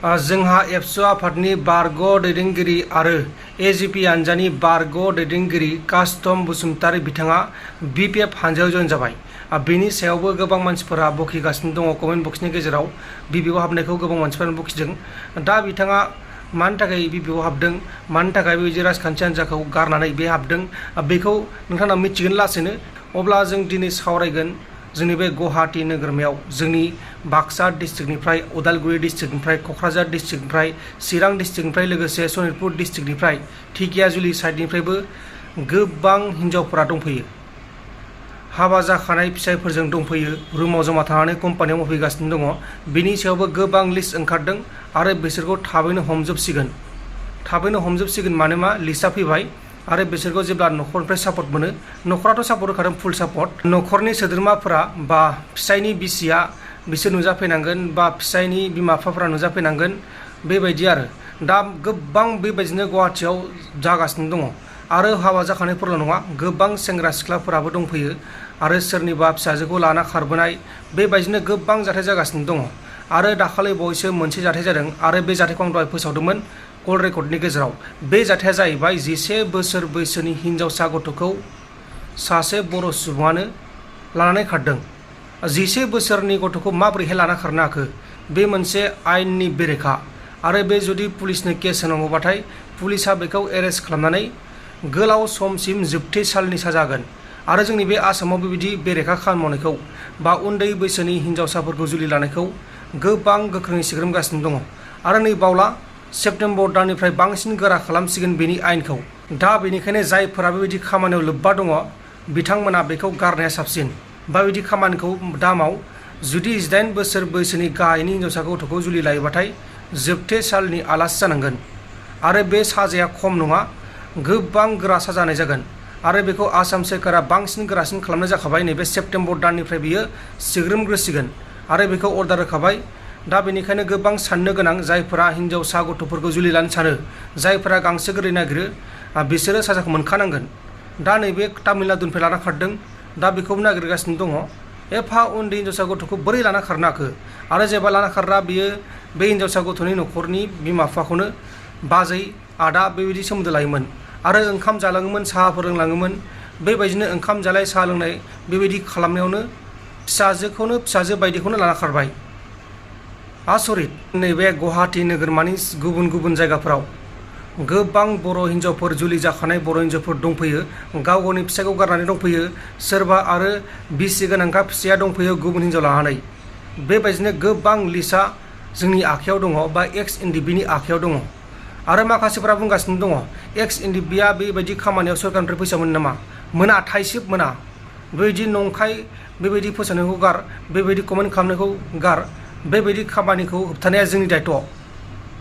जोंहा एबसु आफादनि बारग' दैदेनगिरि आरो एजिपि हानजानि बारग' दैदेनगिरि कास्टम बसुमतारी बिथाङा बिपिएफ हानजायाव जयेन जाबाय। बेनि सायावबो गोबां मानसिफोरा बखिगासिनो दङ कमेन्ट बक्सनि गेजेराव बिपिएफआव हाबनायखौ गोबां मानसिफोरानो बखिदों। दा बिथाङा मानि थाखाय बिपिएफआव हाबदों, मानि थाखाय बेबायदि राजखान्थि हान्जाखौ गारनानै बे हाबदों, बेखौ नोंथाङा मिथिगोन लासैनो। अब्ला जों दिनै सावरायगोन जोंनि बे गुवाहाटी नोगोरमायाव जोंनि बाक्सा डिस्ट्रिक्टनिफ्राय, उदालगुरि डिस्ट्रिक्टनिफ्राय, क'क्राझार डिस्ट्रिक्टनिफ्राय, चिरां डिस्ट्रिक्टनिफ्राय लोगोसे सनितपुर डिस्ट्रिक्टनिफ्राय, ढेकियाजुलि साइडनिफ्रायबो गोबां हिन्जावफोरा दंफैयो। हाबा जाखानाय फिसायफोरजों दंफैयो, रुमाव जमा थानानै कम्पानियाव मावफैगासिनो दङ। बिनि सायावबो गोबां लिस्ट ओंखारदों आरो बिसोरखौ थाबैनो हमजोबसिगोन मानो मा लिस्टआ फैबाय। आरो बिसोरखौ जेब्ला न'खरनिफ्राय सापर्ट मोनो, न'खराथ' सापर्ट होखादों, फुल सापर्ट, न'खरनि सोद्रोमाफोरा बा फिसायनि बिसिया बिसोर नुजाफैनांगोन बा फिसायनि बिमा बिफाफोरा नुजाफैनांगोन, बेबायदि आरो। दा गोबां बेबायदिनो गुवाहाटीयाव जागासिनो दङ। आरो हाबा जाखानायफोरल' नङा, गोबां सेंग्रा सिख्लाफोराबो दंफैयो आरो सोरनिबा फिसाजोखौ लाना खारबोनाय, बेबायदिनो गोबां जाथाय जागासिनो दङ। आरो दाखालि बावैसो मोनसे जाथाय जादों आरो बे जाथायखौ आं दहाय फोसावदोंमोन कल रेकर्डनि गेजेराव। बे जाथाया जाहैबाय 11 बोसोर बैसोनि हिन्जावसा गथ'खौ सासे बर' सुबुङानो लानानै खारदों। 11 बोसोरनि गथ'खौ माबोरैहाय लाना खारनो हाखो? बे मोनसे आयेननि बेरेखा। आरो बे जुदि पुलिसनो केस होनांगौबाथाय पुलिसा बेखौ एरेस्ट खालामनानै गोलाव समसिम जोबथेसालिनि साजा होगोन। आरो जोंनि बे आसामाव बेबायदि बेरेखा खामानि मावनायखौ बा उन्दै बैसोनि हिन्जावसाफोरखौ जुलि लानायखौ गोबां गोख्रोङै सिग्रोमगासिनो दङ। आरो नै बावला सेप्तेम्बर दाननिफ्राय बांसिन गोरा खालामसिगोन बेनि आयेनखौ। दा बेनिखायनो जायफोरा बेबायदि खामानियाव लोब्बा दङ बिथांमोना बेखौ गारनाया साबसिन। बेबायदि खामानिखौ दामाव जुदि 18 बोसोर बैसोनि गाहायनि हिन्जावसा गथ'खौ जुलि लायोबाथाय जोबथेसालिनि आलासि जानांगोन। आरो बे साजाया खम नङा, गोबां गोरा साजा होनाय जागोन। आरो बेखौ आसाम सोरखारा बांसिन गोरासिन खालामनाय जाखाबाय। नैबे सेप्तेम्बर दाननिफ्राय बियो सिग्रोमग्रोसिगोन आरो बेखौ अर्डार होखाबाय। दा बेनिखायनो गोबां साननो गोनां जायफोरा हिन्जावसा गथ'फोरखौ जुलि लानो सानो, जायफोरा गांसो गोरलै नागिरो, बिसोरो साजाखौ मोनखानांगोन। दा नैबे तामिलनाडुनिफ्राय लाना खारदों, दा बेखौबो नागिरगासिनो दङ। एफा उन्दै हिन्जावसा गथ'खौ बोरै लाना खारनो हाखो? आरो जेब्ला लाना खारग्रा बियो बे हिन्जावसा गथ'नि न'खरनि बिमा बिफाखौनो बाजै आदा बेबायदि सोमोन्दो लायोमोन आरो ओंखाम जालाङोमोन, साहाफोर लोंलाङोमोन। बेबायदिनो ओंखाम जालाय साहा लोंनाय बेबायदि खालामनायावनो फिसाजो बायदिखौनो लाना खारबाय। आसरित। नैबे गुवाहाटी नोगोरमानि गुबुन गुबुन जायगाफोराव गोबां बर' हिन्जावफोर, जुलि जाखानाय बर' हिन्जावफोर दंफैयो, गाव गावनि फिसायखौ गारनानै दंफैयो। सोरबा आरो बिसि गोनांखा फिसाया दंफैयो गुबुन हिन्जाव लानानै। बेबायदिनो गोबां लिस्टआ जोंनि आखायाव दङ बा एक्स एनडिएफबिनि आखायाव दङ। आरो माखासेफोरा बुंगासिनो दङ एक्स एनडिएफबिआ बेबायदि खामानियाव सरकारनिफ्राय फैसा मोनो नामा? मोना, थाइसेबो मोना। बेबायदि नंखाय बेबायदि फोसावनायखौ गार, बेबायदि कमेन्ट खालामनायखौ गार। बेबायदि खामानिखौ होबथानाया जोंनि दायथ'।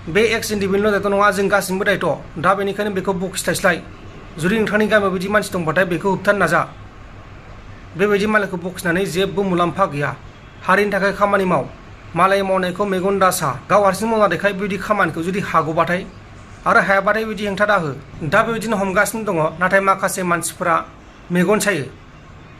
बे एक्स एनडिएफबिनिल' दायथ' नङा, जों गासिनिबो दायथ'। दा बेनिखायनो बेखौ बखिस्लायस्लाय, जुदि नोंथांनि गामियाव बिदि मानसि दंबाथाय बेखौ होबथानो नाजा। बेबायदि मालायखौ बखिनानै जेबो मुलाम्फा गैया। हारिनि थाखाय खामानि माव, मालाय मावनायखौ मेगन दासा। गाव हारसिं मावना देखाय बेबायदि खामानिखौ, जुदि हागौबाथाय। आरो हायाबाथाय बिदि हेंथा दाहो। दा बेबायदिनो हमगासिनो दङ, नाथाय माखासे मानसिफोरा मेगन सायो।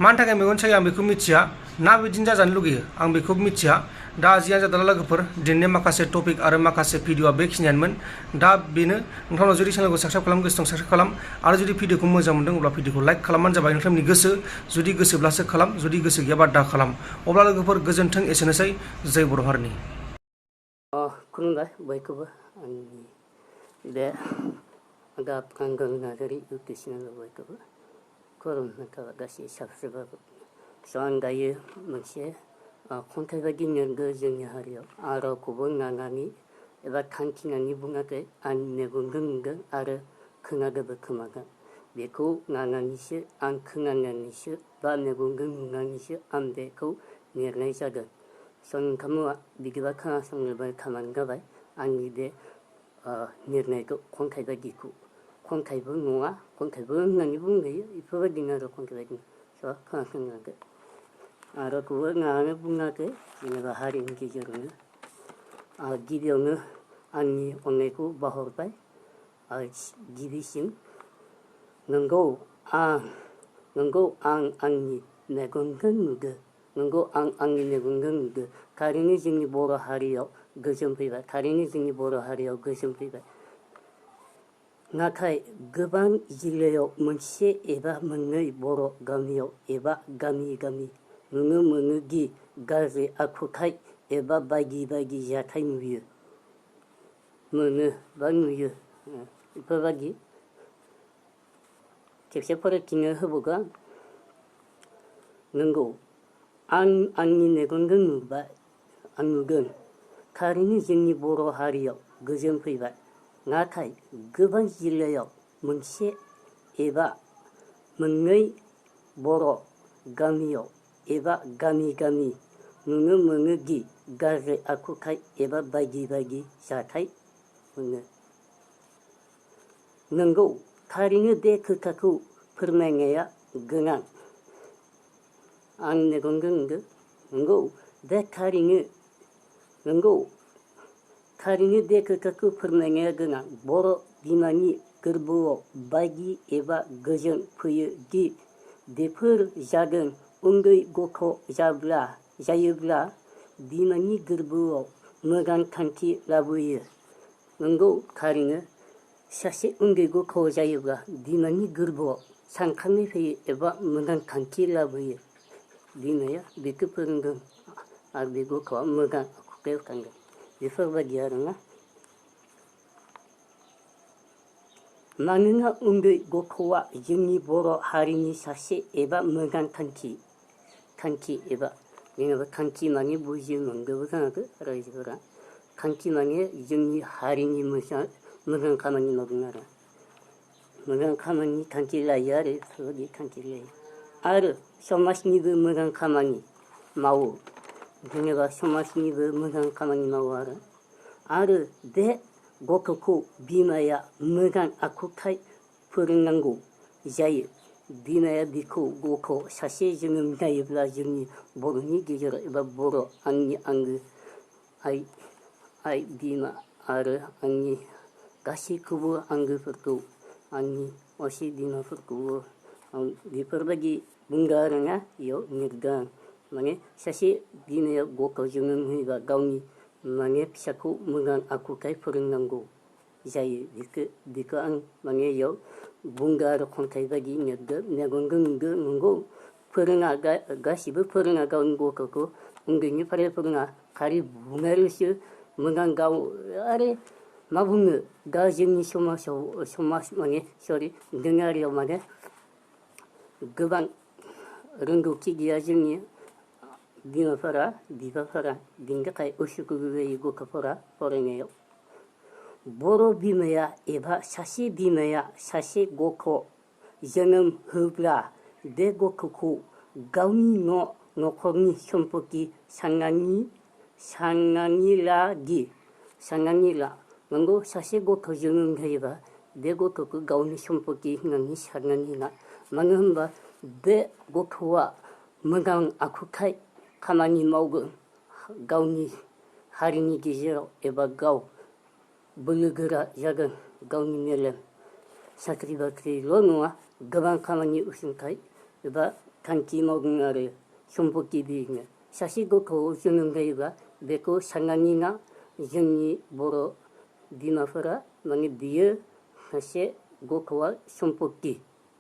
मानि थाखाय मेगन सायो आं बेखौ मिथिया, ना बिदिनो जाजानो लुगैयो आं बेखौ मिथिया। दा जियानो जादोला लोगोफोर, दिनैनि माखासे टपिक आरो माखासे भिडिअआ बेखिनियानोमोन। दा बेनो, नोंथांनाव जुदि चेनेलखौ साबस्क्राइब खालामनो गोसो दं साबस्क्राइब खालाम। आरो जुदि भिडिअखौ मोजां मोनदों अब्ला भिडिअखौ लाइक खालामबानो जाबाय। नोंथांनि गोसो, जुदि गोसोब्लासो खालाम, जुदि गोसो गैयाबा दा खालाम। अब्ला लोगोफोर गोजोन्थों, एसेनोसै। जय बर' हारिनि। खुलुमबाय बयखौबो आंनि बे दा प्रान्जल नार्जारी इउटुब चेनेलाव बयखौबो खुलुमनो थाखाय गासै साबस्क्राइबारफोर। आं दायो मोनसे खन्थाइ बायदि लिरगो जोंनि हारियाव। आं रावखौबो नांनानै एबा थांखिनानै बुङाखै, आं मेगनजों नुदों आरो खोनादोंबो खोमागोन। बेखौ नांनानैसो, आं खोनानानैसो बा मेगनजों नुनानैसो आं बेखौ लिरनाय जादों। नोंथांमोना बिदिबा खोनासंनोबो खालामबानो जाबाय आंनि बे लिरनायखौ, खन्थाइ बायदिखौ। खन्थाइबो नङा, खन्थाइबो होननानै बुंजायो, बेफोरबायदिनो आरो खन्थाइ बायदि। खोनासंनांगौ। रावखौबो नाङानो बुङाखै, जेनेबा हारिनि गेजेरावनो। गिबियावनो आंनि अननायखौ बाहरबाय। गिबिसिन नंगौ आं आंनि मेगनजों नुदों। नंगौ आं आंनि मेगनजों नुदों। थारैनो जोंनि बर' हारियाव गोजोन फैबाय थारैनो जोंनि बर' हारियाव गोजोन फैबाय नाथाय गोबां जिल्लायाव मोनसे एबा मोननै बर' गामियाव एबा गामि गामि नुनो मोनो दि गाज्रि आखुथाय एबा बायदि बायदि जाथाय नुयो बेफोरबायदि खेबसे फरायथिनो होबावगोन नंगौ आंनि मेगनजों नुबाय आं नुदों थारैनो जोंनि बर' हारियाव गोजोन फैबाय नाथाय गोबां जिल्लायाव मोनसे एबा मोननै बर' गामियाव एबा गामि गामि नुनो मोनो दि गाज्रि आखुथाय एबा बायदि बायदि जाथाय मोनो नंगौ थारैनो बे खोथाखौ फोरमायनाया गोनां आं मेगनजों नुदों नंगौ थारैनो बे खोथाखौ फोरमायनाया गोनां बर' बिमानि गोरबोआव बायदि एबा गोजोन फैयो दि बेफोर जादों उन्दै गथ' जायोब्ला बिमानि गोरबोआव मोजां खान्थि लाबोयो नंगौ थारैनो सासे उन्दै गथ' जायोब्ला बिमानि गोरबोआव सानखांनाय फैयो एबा मोजां खान्थि लाबोयो बिमाया बेखौ फोरोंदों आरो बे गथ'आ मोजां आखुथायाव थांदों बेफोरबायदि आरोना मानोना उन्दै गथ'आ जोंनि बर' हारिनि सासे एबा मोजां खान्थि एबा जेनेबा खान्थि माने बुजि मोनगौबो जानांगौ रायजोफोरा खान्थि माने जोंनि हारिनि मोजां खामानि मावदों आरो मोजां खामानि खान्थि लायो आरो बेफोरबायदि खान्थि लायो आरो समाजनिबो मोजां खामानि मावो जेनेबा समाजनिबो मोजां खामानि मावो आरो बे गथ'खौ बिमाया मोजां आखुथाय फोरोंनांगौ जायो बिमाया बिखौ गथ' सासे जोनोम जायोब्ला जोंनि बर'नि गेजेराव एबा बर' आंनि आंगो आइ बिमा आरो आंनि गासैखौबो आंगोफोरखौ आंनि असे बिमाफोरखौबो आं बेफोरबायदि बुंदों आरोना बेयाव लिरदों माने सासे बिमाया गथ' जोनोम होयोबा गावनि माने फिसाखौ मोजां आखुथाय फोरोंनांगौ जायो बेखौ आं माने बेयाव बुंदों आरो खन्थाइ बायदि लिरदों मेगनजों नुदों नंगौ गासिबो फोरोङा गावनि गथ'खौ उन्दैनिफ्राय फोरोङा खालि बुंनायल'सो मोजां गाव आरो मा बुंनो दा जोंनि समाज माने दोङारियाव माने गोबां रोंगौथि गैया जोंनि बिमाफोरा बिफाफोरा बिनि थाखाय उसुखुथु जायो गथ'फोरा फरायनायाव बर' बिमाया एबा सासे बिमाया सासे गथ' जोनोम होब्ला बे गथ'खौ गावनि न'खरनि सम्पति साननानै ला नंगौ सासे गथ' जोनोम जायोबा बे गथ'खौ गावनि सम्पति होननानै साननानै ला मानो होनबा बे गथ'आ मोजां आखुथाय खामानि मावगोन गावनि हारिनि गेजेराव एबा गाव बोलो गोरा जागोन गावनि मेलेम साख्रि बाख्रिल' नङा गोबां खामानि उसुंथाइ एबा थांखि मावगोन आरो सम्पति बिनो सासे गथ' जोनोम जायोबा बेखौ साननानै ला जोंनि बर' बिमाफोरा माने बियो सासे गथ'आ सम्पति